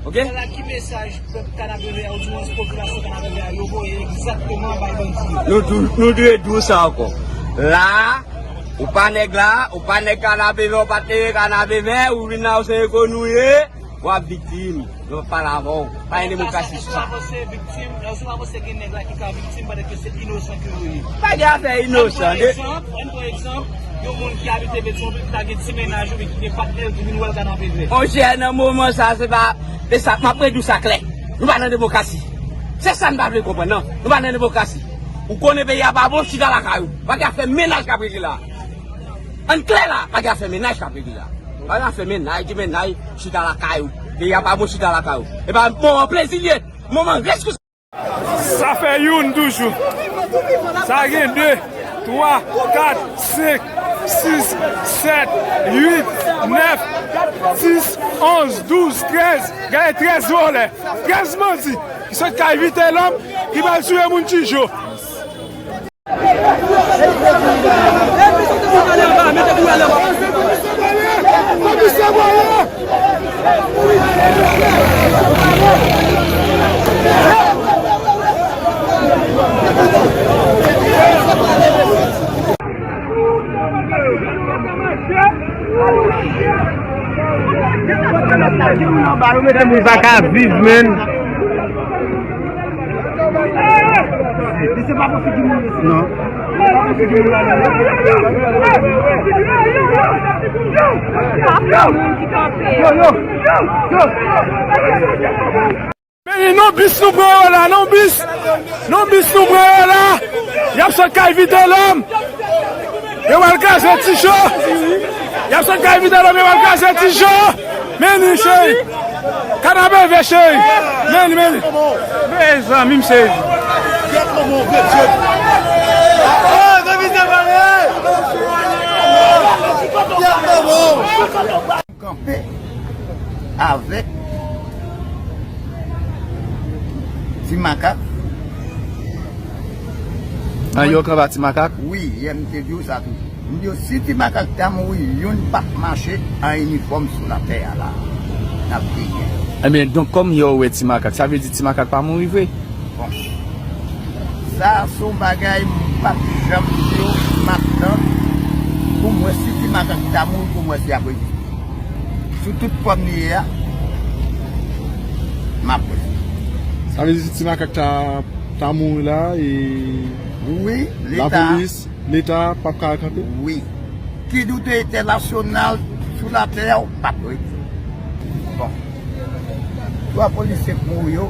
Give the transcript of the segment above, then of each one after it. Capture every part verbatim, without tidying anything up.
Ok? Ala ki mesaj pèp Kanapevè a, oudimwens popilasyon Kanapevè a, yo voye egzakteman bay bandi yo? Nou tou, nou dwe di w sa ankò. La, ou pa nèg la, ou pa nèg Kanapevè, ou pa t leve Kanapevè, ou vin la, ou se eko nou ye, w ap viktim. Nou p ap pale avè w. Pa gen demokrasi sou sa. Lè w sou avanse viktim, lè w sou avanse gen nèg la ki ka viktim pandan ke se inosan ke yo ye. Pa gen afè inosan. Ann pran egzanp, ann pran egzanp, yon moun ki abite Petyonvil ki ta gen ti mennaj oubyen ki gen patnè l ki vin wè l Kanapevè. Monchè, nan moman sa, se pa, e sa, m ap redi w sa klè. Nou pa nan demokrasi. Se sa n pa vle konprann, non. Nou pa nan demokrasi. Ou konnen peyi a pa bon, chita lakay ou. Pa gen afè mennaj k ap regle la. Ann klè la, pa gen afè mennaj k ap regle la. Pa gen afè mennaj, di mennaj, chita lakay ou. Peyi a pa bon, chita lakay ou. E pa moman plezi l ye, moman reskous. Sa fè youn toujou. Sa gen de, twa, kat, senk, sis, sèt, uit, nèf, dis, onz, douz, trèz. Genyen trèz vòlè, trèz bandi ki sot kay Vitelhomme ki pral touye moun Tijo. Yo pa ka viv, menn. Non. Yo, yo, yo, yo. Men non bis nou pran yo la, non bis. Non bis nou pran yo la. Y ap sot kay Vitelhomme. Yo pral kraze Tijo. Y ap sot kay Vitelhomme, yo pral kraze Tijo. Men li, cheri. Kanapevè, cheri. Men li, men li. Men zanmi m, cheri. Kanpe avèk Ti Makak. An, yo kanpe a Ti Makak? Wi, yè m te di w sa tou. M di yo, si Ti Makak ta mouri, youn p ap mache an inifòm sou latè a la. N ap genyen. Ebyen, donk, kòm yo wè Ti Makak, sa vle di Ti Makak pa mouri vre? Bon. Sa a se yon bagay m p ap janm di w, m ap tann pou m wè si Ti Makak ta mouri, pou m wè si y ap reziste. Sou tout fòm li ye a, m ap wè. Sa vle di si Ti Makak ta, ta mouri la, e wi, Leta, lapolis, Leta p ap ka kanpe? Wi. Ki doute entènasyonal sou latè a, w p ap rete. Bon. Twa polisye k mouri yo.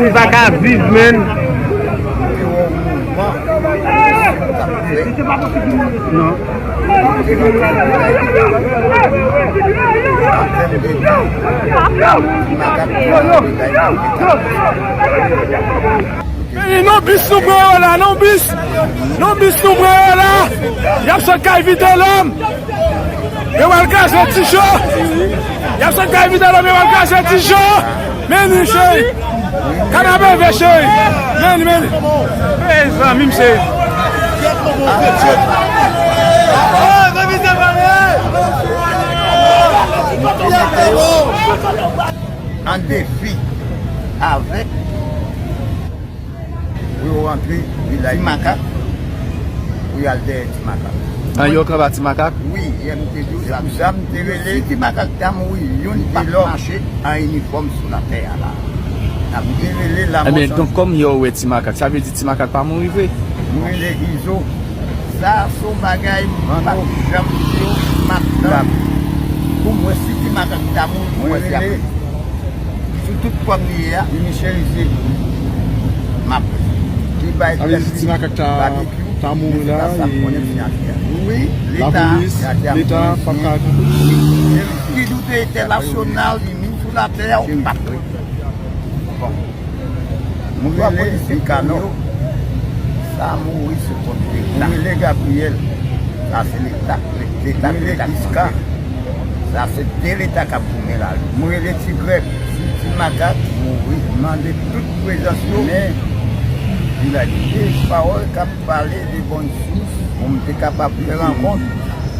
Yo pa ka viv, menn. Non. Men non bis nou pran yo la, non bis. Non bis nou pran yo la. Y ap sot kay Vitelhomme. Yo pral kraze Tijo. Y ap sot kay Vitelhomme, yo pral kraze Tijo. Men li, cheri. Kanapevè, cheri. Men li, men li. Men zanmi m, cheri. An defi avèk pou yo rantre vilaj Ti Makak, pou y al dèyè Ti Makak. An, yo kanpe a Ti Makak? Wi, yè m te di w sa. Se pou sa m te rele, si Ti Makak ta mouri, youn p ap mache an inifòm sou latè a la. N ap rele la. Ebyen, donk, kòm yo wè Ti Makak, sa vle di Ti Makak pa mouri vre? M rele Izo. Sa a se yon bagay m p ap janm di w, m ap tann pou m wè si Ti Makak ta mouri, pou m wè si y ap rele. Sou tout fòm li ye a, li Michelize. M ap ki bay. Sa vle di Ti Makak ta, ta mouri la, e wi, Leta, lapolis, Leta p ap ka kanpe? Wi. Ki doute entènasyonal, li menm sou latè a, ou p ap rete. Bon. Mwen rele Mikano. Sa mouri sou kont Leta. Mwen rele Gabriel. Sa se Leta k rele. Leta k rele Iska. Sa se de Leta k ap goumen la. Mwen rele Ti Grèg. Si Ti Makak mouri, mande tout prezans yo. Men, li la di de pawòl k ap pale de bòn sous pou m te kapab fè rankont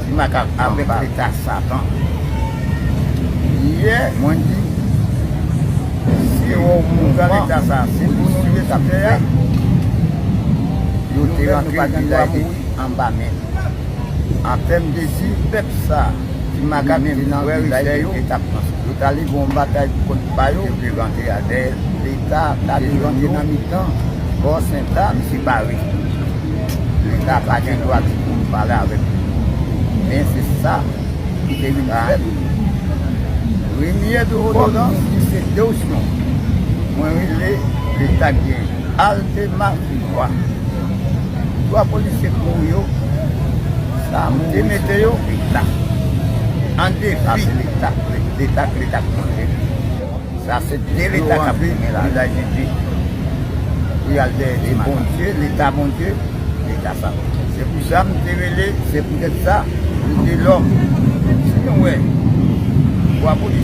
Ti Makak avèk Leta Satan. Yè, mwen di, si yo mouvman Leta sa, se pou nou ye sou tè a, yo te rantre nan vilaj de anba men. An tèm de si pèp sa, Ti Makak te nan vilaj de Leta, yo t ale gen yon batay kont pa yo, yo te rantre a dèyè Leta, ta te rantre nan mitan bò Senta, misye bare. Leta pa gen dwa di pou m pale avèk ou. Men se sa ki te vin fèt. Rimye de odorans, se de osyon. Mwen rele Leta gen Altema Filwa. Twa polisye k mouri yo, sa mouri te mete yo Leta. An defi. Leta, Leta, Leta k manje. Sa se de Leta k ap goumen la. Vilaj de Dye. Pou y al dèyè de Bondye, Leta Bondye, Leta sa. Se pou sa m te rele, se poutèt sa, nou de lòm. Si nou wè, twa polisye